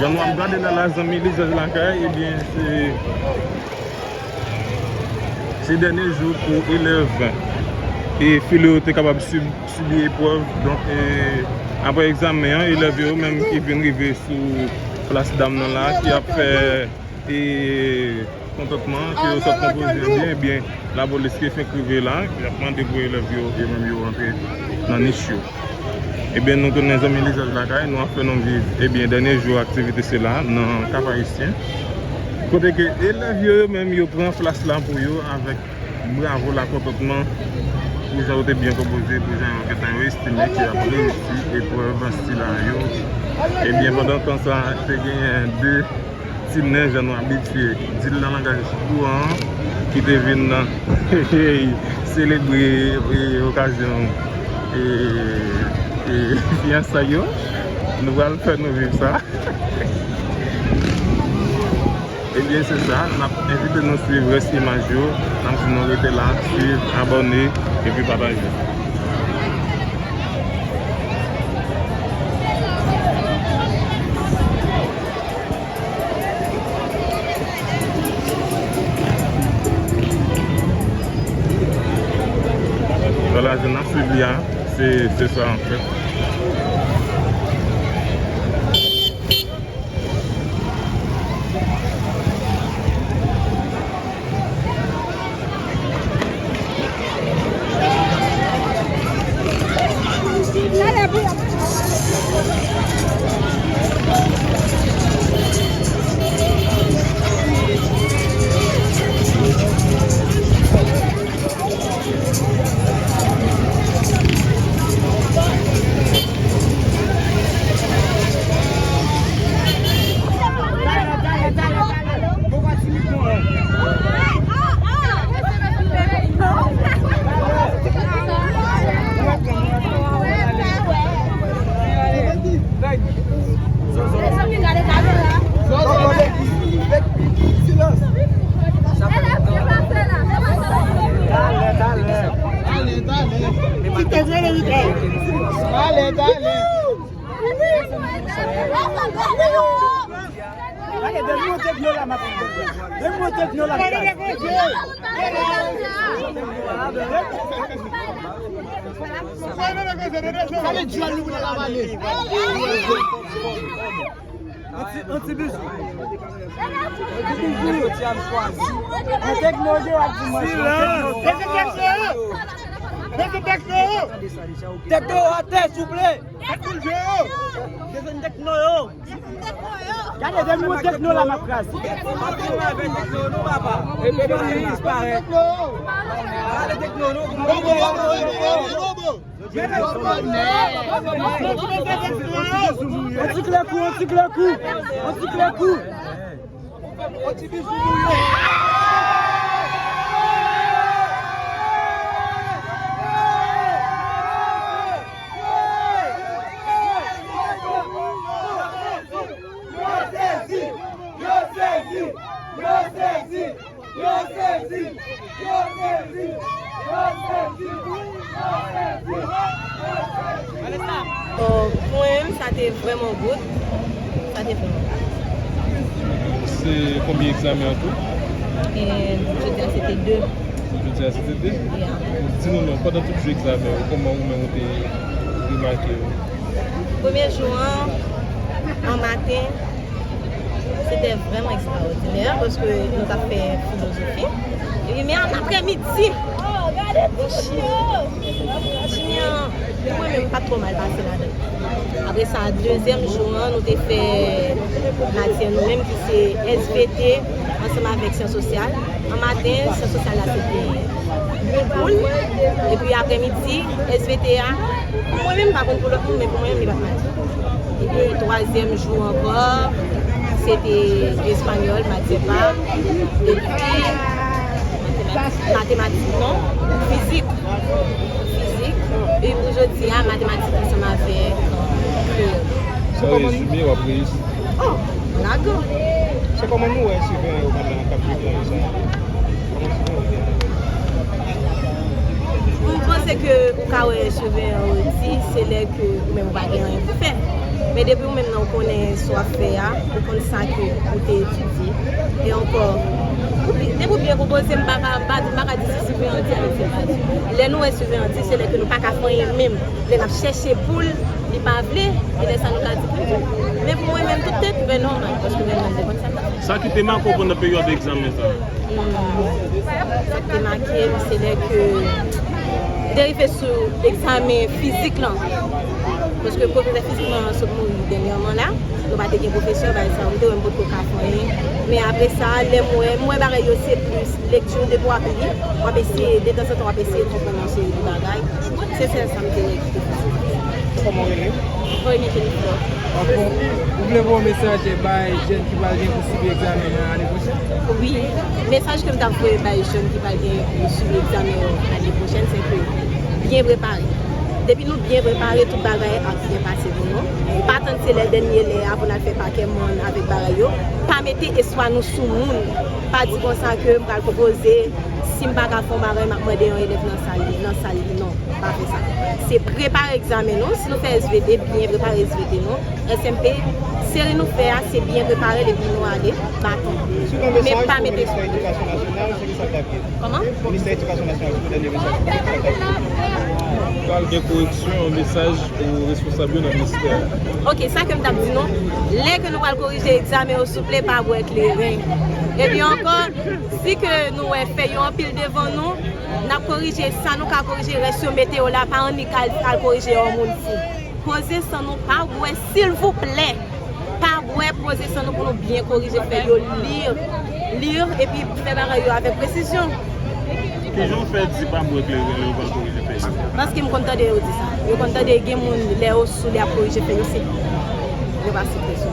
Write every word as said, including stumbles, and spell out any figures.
Jan nou ap gade la, la zanmi Lizaj Lakay, ebyen, se, se dènye jou pou elèv e filo yo te kapab sib-, sibi eprèv. Donk, e, apre egzamen an, elèv yo menm ki vin rive sou plas dam nan la, ki ap fè, e, kontantman, ke yo sot konpoze an byen, ebyen, lapolis ki fenk rive la, y ap mande pou elèv yo, yo menm yo rantre nan nich yo. Ebyen, nou tounen zanmi Lizaj Lakay, nou ap fè nou viv, ebyen, dènye jou aktivite sila nan Kap Ayisyen. Kote ke elèv yo, yo menm, yo pran plas la pou yo avèk bravo, lakontantman, pou jan yo te byen konpoze, pou jan yo gentan yo estime ke y ap reyisi eprèv sila yo. Ebyen, pandan tan sa, te genyen de ti nen, jan nou abitye di l nan langaj kouran an, ki te vin nan selebre, e, okazyon, e, e, fiyansay yo. Nou pral fè nou viv sa. Ebyen, se sa. N ap envite nou swiv rès imaj yo. N ap di nou rete la, swiv, abòne, epi pataje. Vwala, jan n ap swiv li a, se, se sa, anfèt. Talè, talè. Talè, talè. Gade, depi mwen te vyola, m ap, depi mwen te vyola, m ap. Gade, djòl nou pou n al avale. Yon ti, yon ti bizou. Yon ti bizou. Yon ti am chwazi. Yon tekno yo ap di mwen. Silans. Mete tekno yo. Mete tekno yo. Tekno yo atè, souple. Tèt koul je yo. Desann tekno yo. Gade, depi mwen tekno la, m ap kraze. Mwen te lave tekno nou, papa. Epi nou disparèt. Gade tekno nou. Bobo, bobo, bobo, bobo. Yon ti klekou, yon ti klekou. Yon ti klekou. Yon ti bizou pou yo. Yo sezi! Yo sezi! Yo sezi! Yo sezi! Yo sezi! Yo sezi! Bon, pou mwen menm, sa te vrèman gout. Sa te vrèman gout. Se konbyen egzamen an tou? E, jodi a, se te de. Jodi a, se te de? Ya. Di nou non, pandan tout jou egzamen yo, kòman ou menm ou te remake yo? Premye jou an, an maten, se te vrèman ekstraòdinè, paske nou t ap fè filozofi. Epi, men an aprèmidi, chimya, chimya, pou mwen menm, pa t twò mal pase ladan l. Apre sa, dezyèm jou an, nou te fè matyè nou menm ki se S V T ansanm avèk syans sosyal. An maten, syans sosyal la se te bouboun. Epi aprèmidi, S V T a, pou mwen menm, m pa konn pou lòt moun, men pou mwen menm, li pa t mal. Epi twazyèm jou ankò, se te espanyòl, matyè pa. Epi matematik, non, fizik. Fizik. Epi pou jodi a, matematik ansanm avèk kreyòl. Sa w rezime, w ap reyisi. Oh, lagan. Se kòman nou wè siveyan yo pandan k ap viv nan sa? Kòman siveyan yo te? M panse ke ou ka wè siveyan yo di se lè ke ou menm ou pa gen anyen pou fè. Men depi ou menm nan ou konnen sa w ap fè a, ou konn sa ke ou te etidye. E ankò, ou bi- depi w byen konpoze, m pa ka, m pa, m pa ka di se siveyans avèk se pa di. Lè nou wè siveyans, se lè ke nou pa ka fè anyen menm. Lè n ap chèche poul, li pa vle, e lè sa nou ka di poul. Men pou mwen menm, tout te twè nòmal, paske mwen menm, m te konn sa m t ap fè. Sa ki te make w pandan peryòd egzamen sa a? Hmm. Sa k te make m, se lè ke m te rive sou egzamen fizik lan. Paske pwofesè fizik lan sot mouri dènyèman la. Nou pa te gen pwofesè, bagay sa yo, m te wè m potko ka fè anyen. Men apre sa, lè m wè, m wè bagay yo se plis lekti, depi w ap li, w ap eseye, detanzantan w ap eseye konprann yon seri de bagay. Se sèl sa m te wè ki te fasil. Kòman w rele? Orine Jennifer. Dakò. Ou vle voye yon mesaj bay jèn ki pral gen pou sibi egzamen nan ane pwochèn? Wi. Mesaj ke m t ap voye bay jèn ki pral gen pou sibi egzamen yo ane pwochèn, se ke byen prepare. Depi nou byen prepare, tout bagay ap byen pase pou nou. Pa tann se lè dènye lè a pou n al fè pakè mòn avèk bagay yo. Pa mete espwa nou sou moun. Pa di konsa ke m pral konpoze, si m pa ka fè yon bagay, m ap mande yon elèv nan sal li, nan sal li. Non, pa fè sa. Se prepare egzamen nou. Si nou fè S V T, byen prepare S V T nou. S M P, seri nou fè a, se byen prepare l epi nou ale baton. Men pa mete. Kòman? Ministè Edikasyon Nasyonal, sou dènye mesaj. Pral gen koreksyon, yon mesaj pou responsab yo nan ministè a. Ok, sa ke m t ap di nou, lè ke nou pral korije egzamen yo, souple, pa bwè kleren. Epi ankò, si ke nou wè fèy yo anpil devan nou, n ap korije sa nou ka korije, rès yo mete yo la, pa annik al, al korije yon moun fou. Poze san nou, pa bwè, silvouplè. Pa bwè, poze san nou pou nou byen korije fèy yo, li, li, epi fè bagay yo avèk presizyon. Kijan w fè di pa bwè kleren lè yo pral korije fèy yo? Paske m konn tande yo di sa. Yo konn tande gen moun lè yo sou, lè y ap korije fèy yo, se yo pase presyon.